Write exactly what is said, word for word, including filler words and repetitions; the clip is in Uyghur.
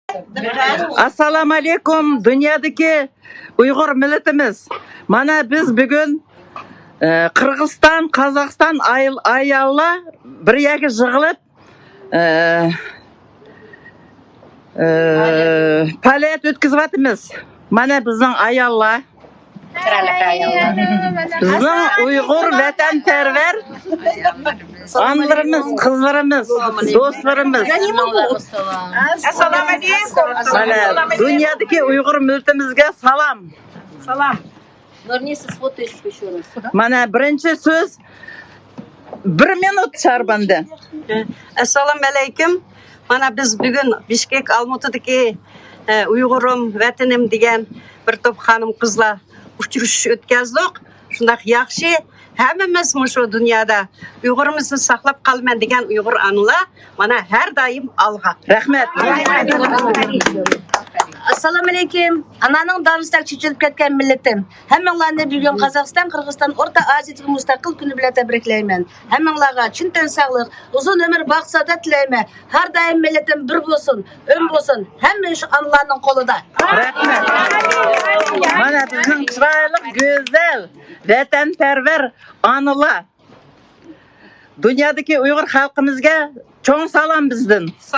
ئەسسالامۇ ئەلەيكۇم، دۇنيادىكى ئۇيغۇر مىللىتىمىز. مانا بىز بۈگۈن، ئە، قىرغىزىستان، قازاقىستان ئايال-، ئاياللار بىر يەرگە يىغىلىپ، ئە، ئە، پائالىيەت ئۆتكۈزۈۋاتىمىز. مانا بىزنىڭ ئاياللار. بىزنىڭ ئۇيغۇر ۋەتەنپەرۋەر ئانىلىرىمىز، قىزلىرىمىز، دوستلىرىمىز. ئەسسالامۇ ئەلەيكۇم. مانا دۇنيادىكى ئۇيغۇر مىللىتىمىزگە سالام. سالام. Верни со свой точку ещё раз. مانا بىرىنچى سۆز، بىر مىنۇت شارباندى. ئەسسالامۇ ئەلەيكۇم. مانا بىز بۈگۈن بىشكېك ئالمۇتىدىكى، ئە، ئۇيغۇرۇم، ۋەتىنىم دېگەن بىر توپ خانىم قىزلار ئۇچرىشىش ئۆتكەزدۇق. شۇنداق ياخشى، ھەممىمىز مۇشۇ دۇنيادا ئۇيغۇرىمىزنى ساقلاپ قالىمەن دېگەن ئۇيغۇر ئانىلار مانا ھەر دائىم ئالغا. رەھمەت. ئەسسالامۇ ئەلەيكۇم. ئانارنىڭ دانىسىدەك چېچىلىپ كەتكەن مىللىتىم. ھەممىڭلارنى بۈگۈن قازاقىستان، قىرغىزىستان، ئورتا ئازىيىدىكى مۇستەقىل كۈنى بىلەن تەبرىكلەيمەن. ھەممىڭلارغا چىن تەن ساغلىق، ئۇزۇن ئۆمۈر، باخت سائادەت تىلەيمەن. ھەر دائىم مىللىتىم بىر بولسۇن، ئۆم بولسۇن. ھەممە ئىش ئانىلارنىڭ قولىدا. رەھمەت. مانا بىزنىڭ چىرايلىق، گۈزەل، ۋەتەنپەرۋەر ئانىلار. دۇنيادىكى ئۇيغۇر خەلقىمىزگە چوڭ سالام بىزدىن.